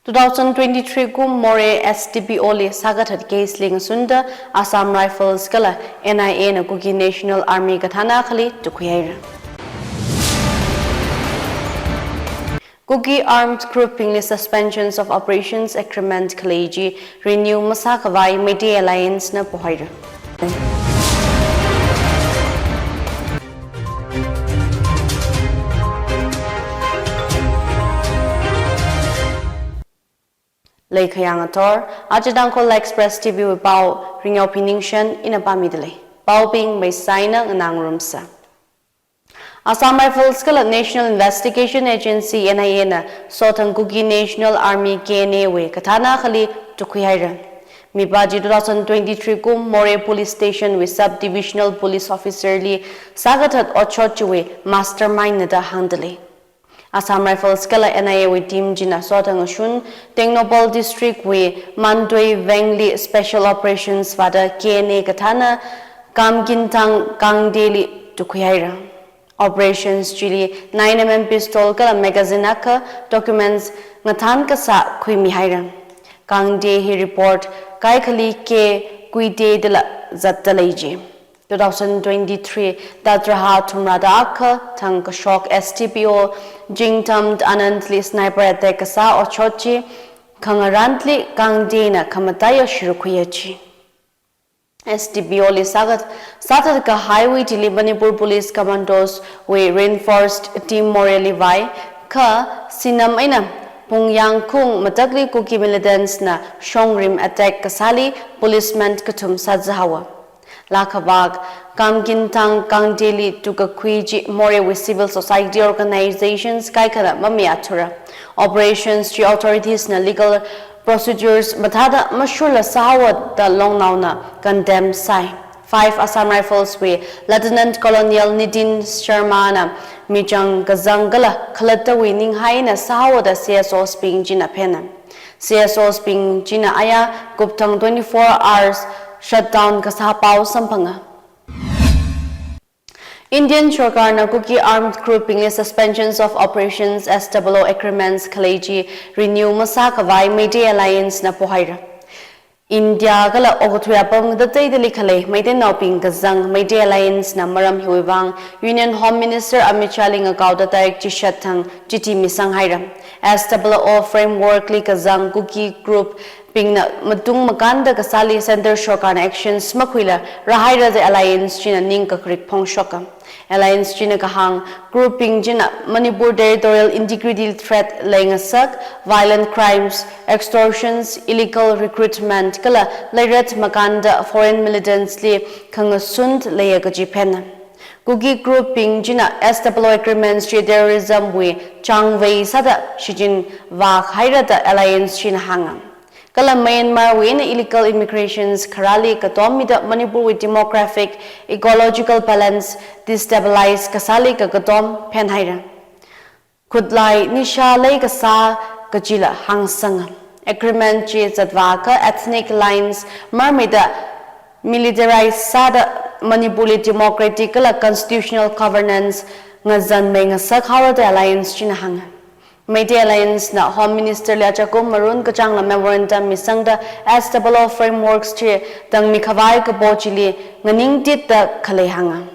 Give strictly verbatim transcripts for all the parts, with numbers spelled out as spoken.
Two thousand twenty-three kum Moreh S D P O li sākathat case li ngasunda Assam Rifles kala N I A na Kuki National Army kathāna akhali tukhuihaira. Kuki armed group bingli Suspensions of Operations Agreement khalei chi renew masākhavai Meitei Alliance na pohaira. Leikhayang athor, aja Tangkhul Express T V wui pao, Ringyao Phiningshan ina pāmidalei. Paobing meisaina nganāngarumsa. Assam Rifles kala National Investigation Agency, N I A na Sothang Kuki National Army, K N A wui kathāna akhali tukhuihaira. Mipā chi two thousand twenty-three kum Moreh Police Station wui Sub Divisional Police Officer li sākathat otshot chiwui mastermind na da hāngdalei. Assam Rifles kala N I A wui team china Sothang ashun Tengnoupal District wui Mandoi Veng li special operations vāda K N A kathāna Kamkinthang Kangde li tukhuihaira. Operations chili nine M M pistol kala magazine akha, documents ngathan kasā khuimihaira. Kangde hi report kaikhali ke kuite dala zatdalei chi. Two thousand twenty-three Tat raha thumrada akha thang kashok S D P O Jingtham Anand li sniper attack kasā otshot chi khangarantli Kangde na khamataiya shirukhuiya chi. S D P O li sākathat, sāthatkahaiwui thili Manipur Police Commandos wui reinforced team Moreh li vāi, kha Sinam eina Pungyangkhung matakli Kuki militants na shongrim attack kasāli policemen kathum sāzahaowa. Lakhavak Kamkinthang Kangde li tukakhui chi Moreh wui civil society organizations kaikhana mamayāthura. Operations chi authorities na legal procedures mathāda mashurla sāhaowa da longnaona condemn sāi. Five Assam Rifles wui Lieutenant Colonel Nitin Sharma na michang kazang kala khalattawui ninghaina sāhaowa da C S Os bing china phena. C S Os bing china aya kupthang twenty-four hours shutdown kasā pao samphanga. Indian sorkarna Kuki armed group bingli Suspensions of Operations, S O O agreements khalei chi renew masākhavai Meitei Alliance na pohaira. India kala okathui apam katateidali khalei Meiteinaobing kazang Meitei Alliance na maram hiwui vang Union Home Minister Amit Shah li ngakaoda tarik chishat thang chithi misanghaira. S O O framework li kazang Kuki group bingna matung makānda kasāli Centre sorkarna actions makhuila rāhaira da Alliance china ningkakrik phongshoka. Alliance china kahāng, group bing china Manipur territorial integrity threat leingasak, violent crimes, extortions, illegal recruitment kala leirat makānda foreign militants li khangasun leiya kaji phena. Kuki group bing china S O O agreements chi terrorism wui changvei sāda shichinvāhaira da Alliance china hānga. Kala Myanmar wui eina illegal immigrations kharāli katom mida Manipur wui demographic, ecological balance destabilize kasāli kakatom phenhaira. Khutlai nisha leikasā kajila hāngsanga. Agreement chi zatvākha ethnic lines marmeida militarize sāda Manipur li democratic kala constitutional governance ngazanmei ngasakhaora da Alliance china hānga. Meitei Alliance na Home Minister li achakum Marun kachāngla memorandum misangda S O O frameworks chi tangmikhavai kapo chili nganingtitda khalei hānga.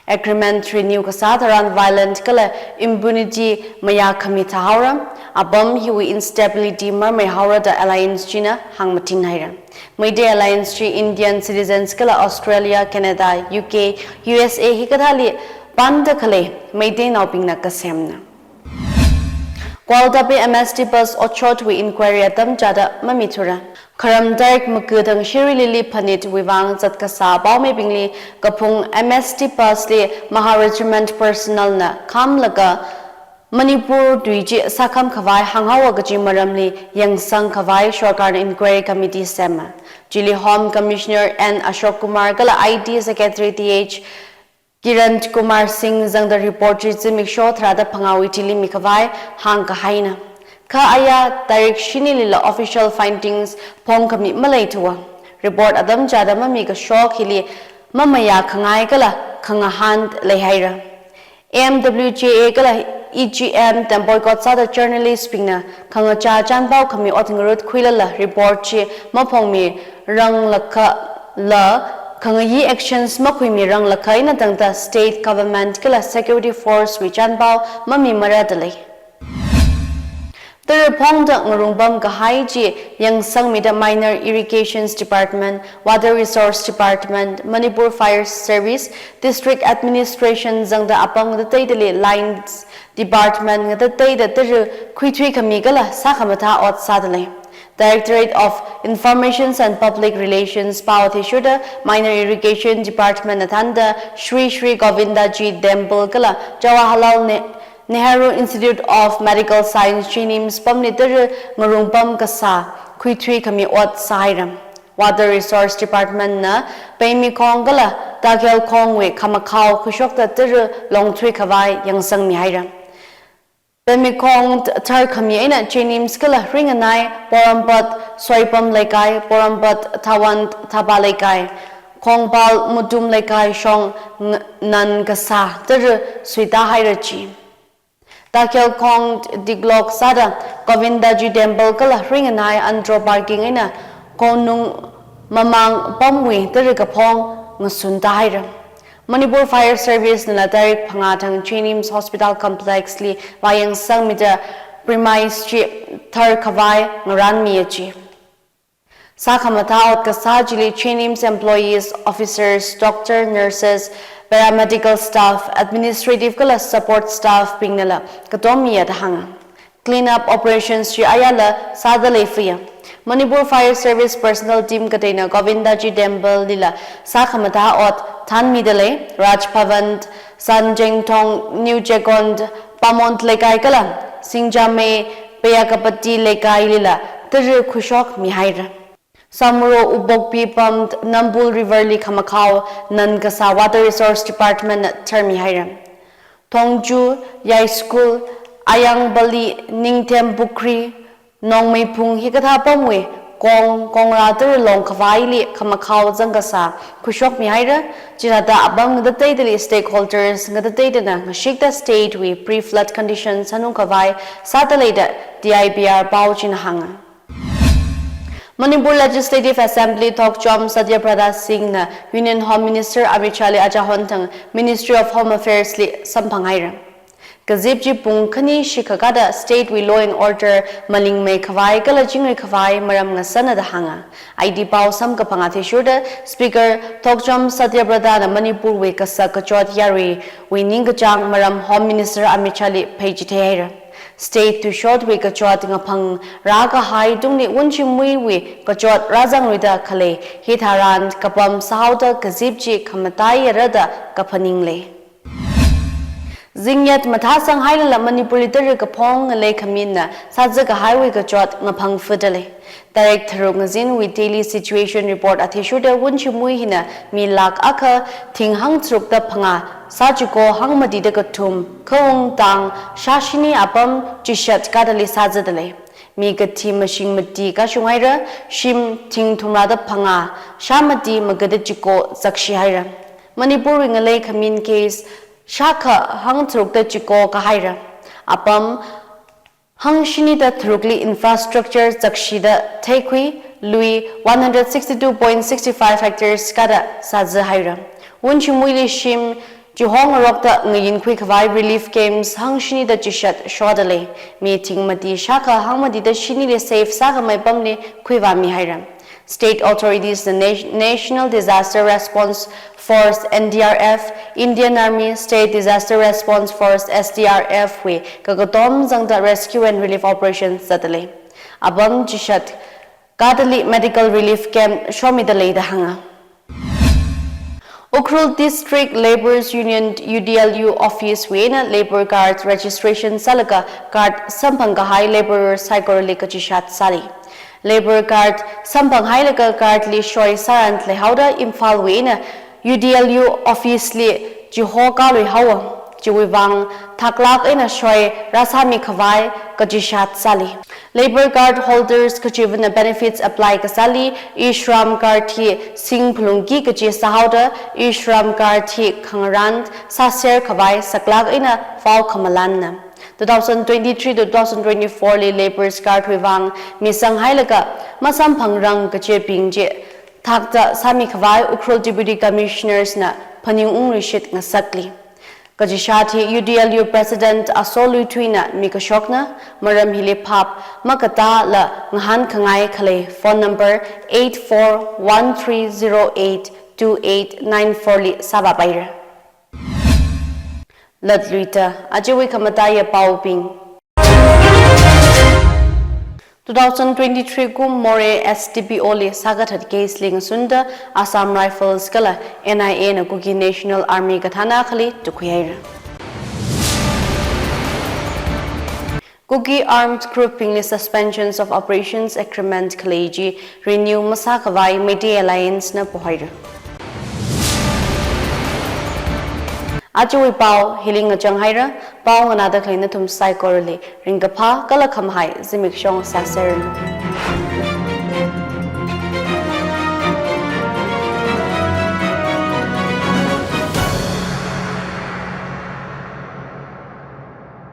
Agreement renew kasā tharan violent kala impunity mayākhami thāhaora, apam hiwui instability marmeihaora da Alliance china hāngmatinhaira. Meitei Alliance chi Indian citizens kala Australia, Canada, U K, U S A hikathāli pamda khalei Meiteinaobingna kasemna. Gwaltabi M S T bus otshotwui inquiry atam chāda mamithura. Kharam tarik maga thang Shirui Lily phanitwui vang zatkasā paomeibingli kaphung M S T bus li Maha Regiment personnel na khamlaga Manipur tui chi sākhamkhavai hānghaowa kaji maramli yangsangkhavai sorkarna inquiry committee sema. Chili Home Commissioner N Ashok Kumar kala I T Secretary Th Kiran Kumar Singh zangda report chi zimiksho tharāda phangāwui thili mikhavai hāngkahaina. Kha aya tarik shinilila official findings phongkhami maleithuwa. Report atam chāda mamikashok hili mamayākhangai kala khangahān leihaira. A M W J A kala E G M tem boycott sāda journalist bingna khangachā chānpao khami ot ngarut khuilala report chi maphongmi ranglakha la khangayi actions makhuimi ranglakha eina tangda state government kala security force wui chānpao mamimara dalei. Tara phongda ngarungpam kahai chi yangsangmida Minor Irrigations Department, Water Resource Department, Manipur Fire Service, District Administration zangda apam ngatateidali lines department ngatateida tara khuithui khami kala sākhamathā ot sādalei. Directorate of Informations and Public Relations pao athishurda Minor Irrigation Department na thānda Shri Shri Govindaji Temple kala Jawaharlal Ne- Nehru Institute of Medical Science, JNIMS pamli tara ngarungpam kasā khuithui khami ot sāhaira. Water Resource Department na Peimikhong kala Takhelkhong wui khamakhao khuishokta tara longthui khavai yangsangmi haira. Peimikhong thar khami eina JNIMS kala ringanai Porompat Soipam Leikai, Porompat Thawan Thapa Leikai, Khongpal Mutum Leikai shong ng- nan kasā tara suita haira chi. Takhelkhong diklok sāda Govindaji Temple kala ringanai Andro Parking eina Konung Mamang pamwui tara kaphong ngasunta haira. Manipur Fire Service nala tarik phangā thang JNIMS Hospital Complex li vāyangsangmida premise chi thar khavai ngaranmiya chi. Sākhamathā ot kasā chili JNIMS employees, officers, doctor, nurses, paramedical staff, administrative kala support staff bingnala katommiya da hānga. Clean up operations chi ayala sāda leifuya. Manipur Fire Service personnel team kateina Govindaji Temple lila sākhamathā ot thānmidalei. Raj Bhavan, Sanjengthong, New Checkon, Pamont Leikai kala Singjamei Peyakapati Leikai lila tara khuishokmi haira. Samro Ubokpi pam Nambul River li khamakhao nan kasā Water Resource Department na tharmi haira. Thongju, Yai School, Ayang Bali, Ningthem Pukhri, Nongmeiphung hikathā pamwui kong kongra tara long khavaili khamakhao zang kasā khuishokmi haira. Chithāda apam ngatateidali stakeholders ngatateidana ngashikta state wui pre-flood condition sānung khavai sāda lei da D I P R pao china hānga. Manipur Legislative Assembly Thokchom Satyabrata Singh na Union Home Minister Amit Shah li achahon thang Ministry of Home Affairs li samphang haira. Kazip chi pung khani shikhakada state wui law and order malingmei khavai kala chingri khavai maram ngasana da hānga. I T pao samkaphang athishurda Speaker Thokchom Satyabrata na Manipur wui kasak kachot yaruiwui ningkachāng maram Home Minister Amit Shah li pheichithei haira. State tuishotwui kachot ngaphang rākahai tungli Wunchimui wui kachot rāzangluida khalei hitharan kapam sāhaoda kazip chi khamataiyara da kaphaning lei. Zingyat mathāsang hailala Manipur li tara kaphong ngalei khaminna sāza kahaiwui kachot ngaphang fudalei. Tarik tharuk ngazinwui daily situation report athishurda Wunchimui hina mi lakh akha thing hangtharukda phangā, sā chiko hangmatida kathum, khaung tang shāshini apam chishat kadali sāzadalei. Mi kathi mashing mati kashung haira, shim thing thumrada phangā, shāmati magada chiko zakshi haira. Manipur wui ngalei khamin case shākha hangtharukda chiko kahaira. Apam hangshinida tharukli infrastructure zakshida theikhui, lui one hundred sixty-two point six five hectares kada sāza haira. Wunchimuili shim chihongarokda ngayinkhui khavai relief camps hangshinida chishat shodalei. Mi thing mati shākha hangmatida shinili safe sākhamei pamli khuivāmi haira. State authorities na Na-, National Disaster Response Force, N D R F, Indian Army, State Disaster Response Force, S D R F wui kakatom zangda rescue and relief operations zatdalei. Apam chishat kadali medical relief camp shomidalei da hānga. Ukhrul District Labourers Union, U D L U office wui eina Labour Card registration sālaga card samphang kahai labourers saikorali kachishat sāli. Labour Card samphang hailaga card li shoi sāran leihaoda Imphal wui eina U D L U office li chiho kalui haowa. Chiwui vang thaklak eina shoi rāsāmi khavai kachishat sāli. Labour Card holders kachivana benefits apply kasāli, E-Shram Card hi singphalungki kachi sāhaoda, E-Shram Card hi khangarān sāser khavai saklak eina vao khamalanna. Two thousand twenty-three to two thousand twenty-four li labour scarcity vang mi sanghailaga masamphangrang kachebing chi thakta sāmi khavai Ukhrul Deputy Commissioners na phaningung rishit ngasakli. Kachishat hi U D L U President Aso Luithuina mikashokna, maram hili phap makatāla ngahān khangai khalei phone number eight four one three zero eight two eight nine four li sāvāpaira. Latluida, ajawui khamataiya paobing. Two thousand twenty-three kum Moreh S D P O li sākathat case li ngasunda Assam Rifles kala N I A na Kuki National Army kathāna akhali tukhuihaira. Kuki armed group bingli Suspensions of Operations Agreement khalei chi renew masākhavai Meitei Alliance na pohaira. Ajawui pao hili ngachang haira, pao nganāda khalei nathum saikorali ringkaphā kala khamahai zimiksho sāseranu.